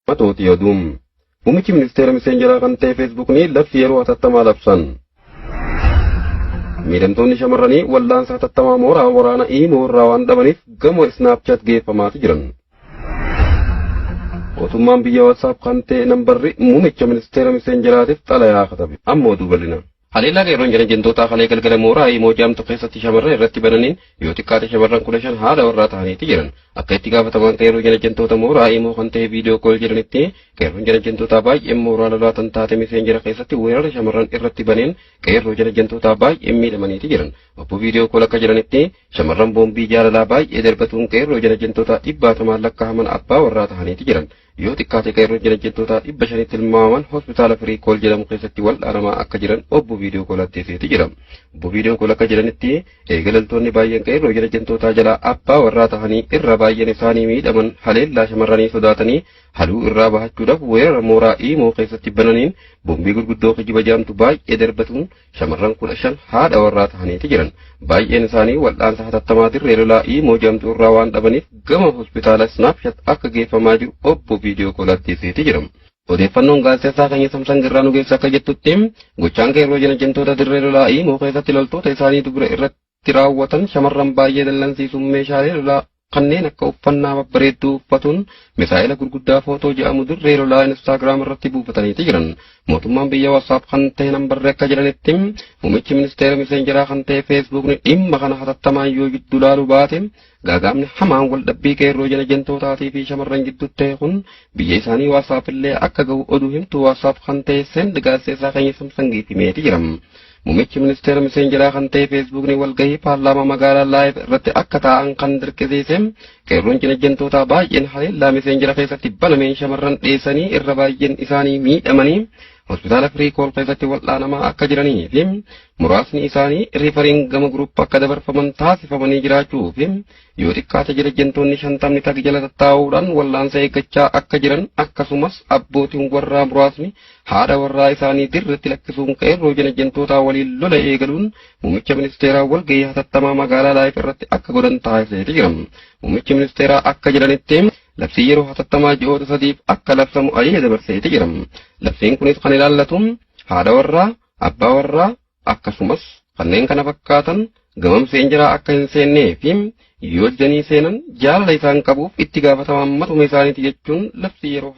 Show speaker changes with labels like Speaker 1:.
Speaker 1: Matootii oduu. Muummichi ministeera miseenjaraa kan ta'e Feesbuukni labsii yeroo hatattamaa labsan. Miidhamtoonni shamarranii wallaansa hatattamaa mooraa waraana Iimoo irraa waan dhabaniif gama Snaapchat geeffamaati jiran. Mootummaan biyya WhatsApp kan ta'e nambarri muummicha ministeera miseenjaraatiif xalayaa katabe. Amma oduu bal'ina. Haleellaa qeerroon janajjantootaa kalee galgala mooraa Iimoo jaamtu keessatti shamarran irratti bananiin yoo xiqqaate shamarran 15 haadha warraa ta'aniiti jiran. Akka itti gaafatamaan qeerroo janajjantoota mooraa Iimoo kan ta'e viidiyoo kool jedhanitti, qeerroon janajjantootaa baay'een mooraa lolaa tan taate miseenjera keessatti weerara shamarran irratti baneen qeerroo janajjantootaa baay'een miidhamaniiti jiran. Obbo viidiyoo kool akka jedhanitti, shamarran boombii jaalalaa baay'ee darbatuun qeerroo janajjantootaa dhibbaatamaan lakkaa'aman abbaa warraa ta'aniiti jiran. Yoo xiqqaate qeerroon janajjantootaa 500tti tilmaamaman hospitaala Firii Kool jedhamu keessatti wal'aanamaa akka jiran obbo viidiyoo kool addeesseeti jira. Obbo viidiyoo kool akka jedhanitti, eegalaltoonni baay'een qeerroo janajjantootaa jalaa abbaa warraa ta'anii irra baay'een isaanii miidhaman haleellaa shamarranii sodaatanii haluu irraa bahachuudhaaf weerara mooraa Iimoo keessatti bananiin boombii gurguddoo kijiba jaamtu baay'ee darbatuun shamarran 15 haadha warraa ta'aniiti jiran. Baay'een isaanii wal'aansa hatattamaa dirree lolaa Iimoo jaamtu irraa waan dhabaniif gama hospitaala Snaapshat akka geeffamaa jiru obbo viidiyoo kool addeesseeti jira. Odeeffannoon gaazexeessaa keenya Samsan Girraa nu geesse akka jettutti, gochaan qeerroo janajjantoota dirree lolaa Iimoo keessatti loltoota isaanii dubra irratti raawwatan shamarran baay'ee dallansiisuun meeshaalee lolaa kanneen akka uffannaa babbareedduu uffatuun misaa'ila gurguddaa footoo jedhamu dirree lolaa Instaagiraam irratti buufataniiti jiran. Mootummaan biyya WhatsApp kan ta'e nambarri akka jedhanitti, muummichi ministeera miseenjaraa kan ta'e Feesbuukni dhimma kana hatattamaan yoo jiddu laaluu baate gaagaamni hamaan wal dhabbii qeerroo janajjantootaatii fi shamarran gidduutti ta'e kun biyya isaanii WhatsApp illee akka ga'u oduu himtuu WhatsApp kan ta'e Send gaazexeessaa keenya Samsangiif himeeti jira. Muummichi ministeera miseenjaraa kan ta'e Feesbuukni walgahii paarlaamaa magaalaa Laayiv irratti akka taa'an kan dirqisiise qeerroon janajjantootaa baay'een haleellaa miseenjara keessatti banameen shamarran dheessanii irra baay'een isaanii miidhamanii hospitaala Firii Kool keessatti wal'aanamaa akka jiranii fi muraasni isaanii riifariin gama gurupp akka dabarfaman taasifamanii jiraachuu fi yoo xiqqaate janajjantoonni 50 tag jala tattaa'uudhaan wal'aansa eeggachaa akka jiran, akkasumas abbootiin warraa muraasni haadha warraa isaanii dirratti lakkisuun qeerroo janajjantootaa waliin lola eegaluun muummicha ministeeraa walgahii hatattamaa magaalaa Laayif irratti akka godhan taasiseeti jira. Muummichi ministeeraa akka jedhanitti, labsii yeroo hatattamaa ji'oota sadiif akka labsamu ajaja dabarseeti jira. Labsiin kunis kan ilaallatu haadha warraa, abbaa warraa akkasumas kanneen kana fakkaatan gama miseenjaraa akka hin seennee fi yoo didanii seenan jaalala isaan qabuuf itti gaafatamaan matuma isaaniiti jechuun labsii yeroo